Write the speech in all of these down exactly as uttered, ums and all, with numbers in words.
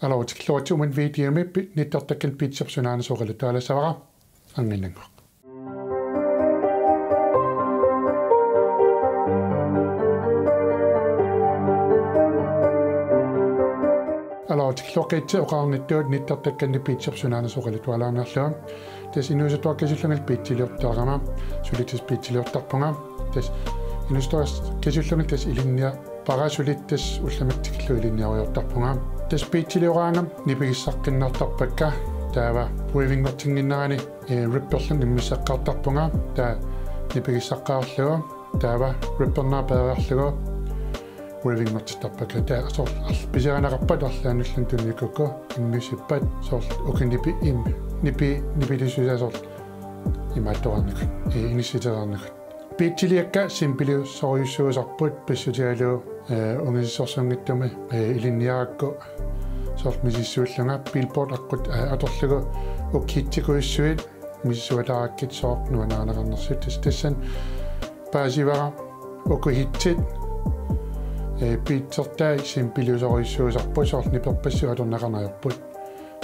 Aluu, tikilluaritsi uani videomi pi-, nittartakkanik Beetsiorpit sunaana oqaluttualaassavara. Anginnanngooq. Aluu, tikilluaqqissi oqarnittut nittartakkanik Beetsiorpit sunaana oqaluttualaarniarlugu. Tassa inuusuttuaqqisillunga beatsiliortarama, suli tassa beatsiliortarpunga. Tassa inuusuttuaqqisillunga tassa ilinniarpara, suli tassa ullumikkut tikillugu ilinniariartarpunga. Tassa beatsilioraangama nipigissaqqinnaartarpakka, taava weavinngortinnginnerani, eh, ripperlunga immissaqqaartarpunga, taava nipigissaqqaarlugu, taava rippernera peeriarlugu weavinngortittarpakka. Taava soorlu arl-, pisiarineqarpat arlaannulluunniit tunniukkukku immiussippat soorlu uku nipi-, im-, nipi-, nipilissusaa soorlu imaattoqarnikut, eh, inissiteqarnikut. Beatsiliakka simpeliusorujussuusarput pissutigalugu, eh, ungasissorsuunngitsumi, eh, ilinniarakku soorlu misissuillunga Billboard aqqut, eh, atorlugu uku hitsikujussuit misissuataarakkit sooq nuannarineqarnersut. Tassa tassani paasivara uku hitsit, eh, beatsertai simpeliusorujussuusarput soorlu niperpassuit atorneqarneq ajorput.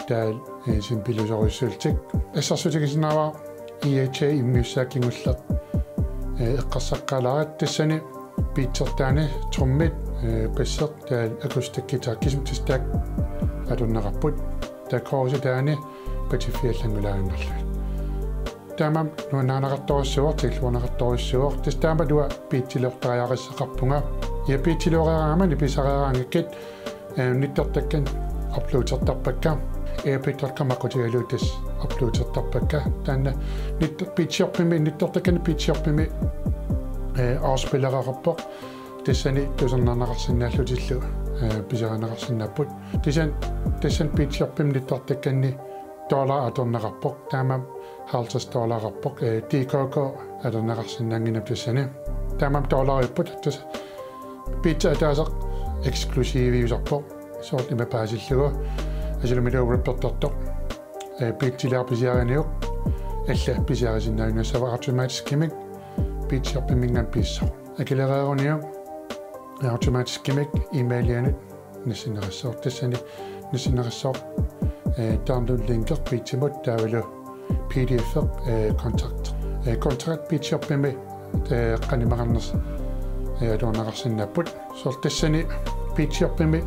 Taava, eh, simpeliusorujussuullutik. Assersuutigisinnaavara E H A immiussaa kingulleq, eh, eqqarsaqqaalaarlugu tassani beatsertaani trummit, eh, bassi, taava acoustic guitar kisimi tassa taakku atorneqarput. Taava chorusi taanna patiffiallanngulaannarlugit. Taamaammat nuannarineqartorujussuuvoq, tikilluarneqartorujussuuvoq. Tassa taamaattumik beatsiliortariaqassaqarpunga. Ja beatsilioreeraangama nipisareeraangakkit, eh, nittartakkanik uploadertarpakka. Airbeat dot com aqqutigalugu tassa uploadertarpakka. Taanna nitta-, Beatsiorpimi, nittartakkanik Beatsiorpimi, eh, afspillereqarpoq. Tassani tusarnaarneqarsinnaallutillu, eh, pisarineqarsinnaapput. Tassani, tassani Beatsiorpimi nittartakkanik dollar atorneqarpoq. Taamaammat halvtreds dollareqarpoq, eh, D K K atorneqarsinnaannginnami tassani. Taamaammat dollariupput, tassa beatsi ataaseq eksklusiiviusarpoq. Soorlu ima paasillugu. Assigiinngitsunik rippertartoq, eh, beatsiliaq pisiariniuk alla pisiarisinnaajunnassavara, automatiskimik Beatsiorpiminngaanniit pissaaq. Akileereeruniuk automatiskimik e-mailianut nassinneqassaaq. Tassani nassinneqassaaq, eh, download linki beatsimut taavalu P D F, eh, kontrakt. Eh, kontrakt Beatsiorpimi, eh, qanimaqarnersoq, eh, atuarneqarsinnaapput. Soorlu tassani Beatsiorpimi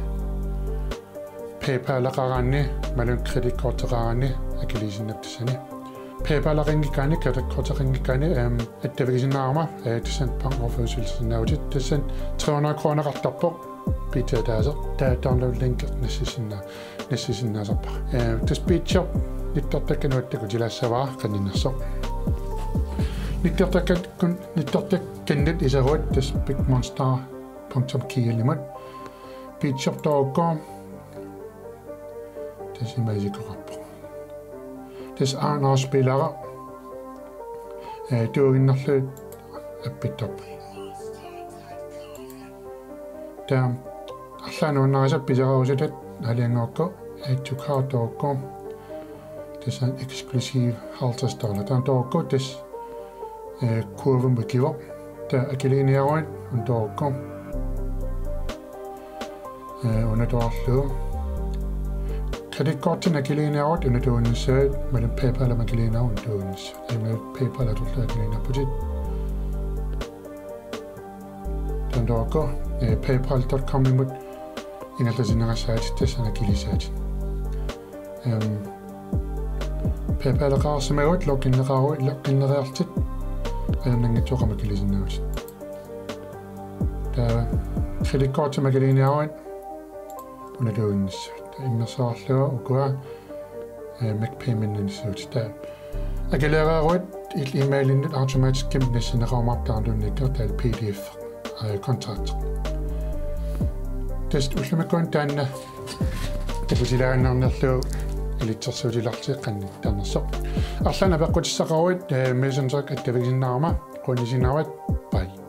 PayPaleqaraanni, imaluunniit kreditkorteqaraanni akiliisinnaapput tassani. PayPaleqanngikkaanni, kreditkorteqanngikkaanni, ehm, attavigisinnaagama, eh, tassani bankoverførselissinnaavutit, tassani tre hundrede kroneqartarpoq, beatsi ataaseq, taava download linki nassissinnaa-, nassisinnaasarpara. Eh, tassa Beatsiorpit nittartakkanik takutilaassavara qaninersoq. Nittartakkanik, nittartakkannut iseruit tassa bigmonster punktum G L-imut. Beatsiorpit toorukku. Tassa ima isikkoqarpoq. Tassa aana afspillera. Eh, tuuginnarlugit appittarpoq. Taava arlaannik nuannarisat pisereerusutat aalajangerukkit, add to cart toorukku. Tassa exclusive halvtreds dollar. Taanna toorukku tassa, eh, kurvimut ikivoq. Taava akiliiniaruit una toorukku. Eh, una toorlugu. Kreditkortinik akiliiniaruit una tuuginnassavat, imaluunniit PayPalimut akiliiniaruit una tuuginnassavat. Imaluunniit PayPal atorlugu akiliinerputit. Taanna toorukku, eh, paypal dot com-imut ingerlatinneqassaatit tassani akilisaatit. Ehm, PayPaleqarsimaguit loginneqaru-, loginneriarlutit ajornanngitsuugamik akiliisinnaavutit. Taava kreditkortimik akiliiniaruit una tuuginnassavat. Taava immersoqarlugu ukua, eh, make payment-inissuutit. Taava akileereeruit il-, e-mailinnut automatiskimik nassinneqarumaarpoq taanna tunniukkat, taava P D F, eh, kontrakt. Tassa ullumikkuunngooq taanna takutilaaginnarniarlugu ilitsersuutilaarlutit qanittarnersoq. Arlaannik apeqqutissaqaruit, eh, Messenger attavigisinnaagama, qujanaq isiginnaaravit, bye.